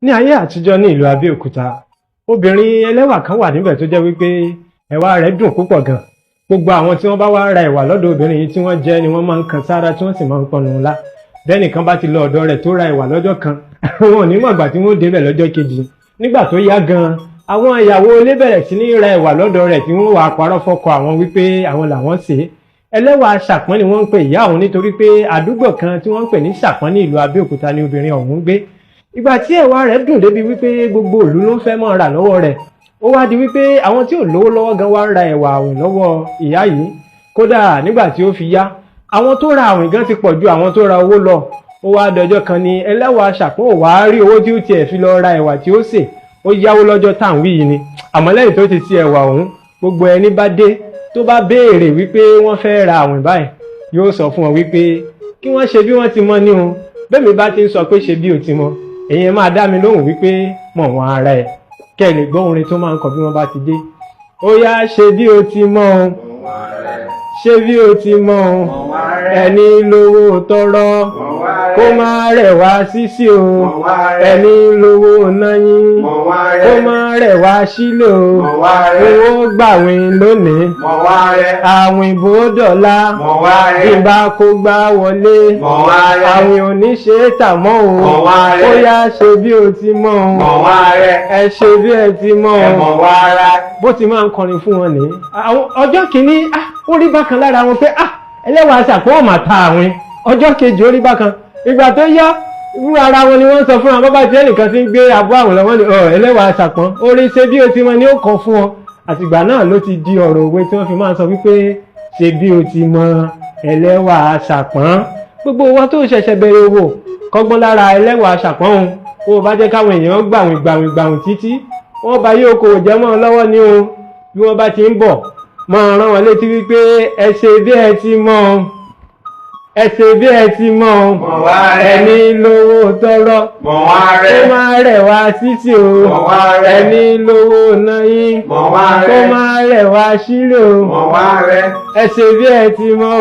Ní ayé àtijọ́ ní ìlú Abẹ́òkúta, obìnrin ẹlẹ́wà kan wà níbẹ̀ tó jẹ́ wípé ẹ̀wà rẹ̀ dùn púpọ̀ gan. Gbogbo àwọn tí wọ́n bá wá ra ẹ̀wà lọ́dọ̀ obìnrin yìí tí wọ́n jẹ ni wọ́n máa ń kan sára tí wọ́n sì máa ń pọnu ńlá. Bẹ́ẹ̀nìkan bá ti lọ ọ̀dọ̀ rẹ̀ tó ra ẹ̀wà lọ́jọ́ kan, wọn ò ní mọ̀gbà tí wọ́n débẹ̀ lọ́jọ́ kejì. Nígbà tó yá gan, àwọn ìyàwó ilé bẹ̀rẹ̀ sí ní ra ẹ̀wà lọ́dọ̀ rẹ̀ tí wọ́n wà parọ́ fọ́kọ àwọn wípé àwọn làwọn sè é. Ẹlẹ́wà Ṣàpọ́n ni wọ́n ń pè ìyá òun nítorí pé àdúgbò kan tí wọ́n ń pè ní Ṣàpọ́n ní ìlú Abẹ́òkúta ni obìnrin ọ̀hún ń gbé. Ìgbà tí ẹ̀wà rẹ̀ dùn débi wípé gbogbo ìlú ló ń fẹ́ máa rà lọ́wọ́ rẹ̀, ó wá di wípé àwọn tí ò lówó lọ́wọ́ gan wá ń ra ẹ̀wà àwìn lọ́wọ́ ìyá yìí. Kódà nígbà tí ó fi yá, àwọn tó ra àwìn gan ti pọ̀ ju àwọn tó ra owó lọ. Ó wá dọjọ́ kan ni ẹlẹ́wà Ṣàpọ́n ò wá rí owó tí ó tiẹ̀ fi lọ ra ẹ̀wà tí ó sè. Ó yáwó lọ́jọ́ tá à ń wí yìí ni. Àmọ́ lẹ́yìn tó ti ṣe ẹ̀wà ọ̀hún, gbogbo ẹni bá dé tó bá béèrè wípé wọ́n fẹ́ ra àwìn báyìí, yóò sọ fún wọn wípé kí wọ́n ṣe bí wọ́n ti mọ ní o. Bẹ́ẹ̀ mi bá ti ń sọ pé ṣe bí o ti mọ, èyí máa dá mi lóhùn wípé mọ̀ wọ́n ara ẹ̀. Kẹ́ ẹ lè gbọ́ orin tó máa ń kọ bí wọ́n bá ti dé. Ó yá, ṣe bí o ti mọ o, ṣe bí o ti mọ o, ẹni lówó tọrọ kó má rẹwà sísí o, ẹni lówó náyín kó má rẹwà sílò o, owó gbàwìn lónìí, àwìn bó dọ̀la, bí bá kó gbá wọlé, àwìn ò ní ṣe é tà mọ́ o. Ó yá, ṣe bí o ti mọ o, ẹ ṣe bí ẹ ti mọ o. Bó ti máa ń kọrin fún wọn nìyí. Àwọn ọjọ́ kìíní, ó rí bákan lára wọn pé ẹlẹ́wà Ṣàpọ́n ò mà ta àwìn. Ọjọ́ kejì, ó rí bákan. Ìgbà tó yá, irú ara wọn ni wọ́n sọ fún wọn. Bábá tí ẹnìkan ti ń gbé abọ́ àwìn lọ́wọ́ ni ẹlẹ́wà Ṣàpọ́n orí ṣe bí o ti mọ ni ó kọ fún ọ. Àtìgbà náà ló ti di ọ̀rọ̀ òwe tí wọ́n fi máa sọ wípé ṣe bí o ti mọ ẹlẹ́wà Ṣàpọ́n. Gbogbo wọn tó ṣẹ̀ṣẹ̀ bẹ̀rẹ̀ owó, kọ́gbọ́n lára ẹlẹ́wà Ṣàpọ́n o. Kó o bá jẹ́ káwọn èèyàn gbàwìn gbàwìn gbàwìn títí, wọ́n bá yóò kó jẹ́ mọ́ ọ lọ́wọ́ ní o. Bí wọ́n bá ti ń bọ̀, máa rán wọn létí wípé ẹ ṣe bí ẹ ti mọ o, ẹ ṣe bí ẹ ti mọ o, ẹni lówó tọrọ kó má rẹwà sísì o, ẹni lówó náyín kó má rẹwà sílò o, ẹ ṣe bí ẹ ti mọ o.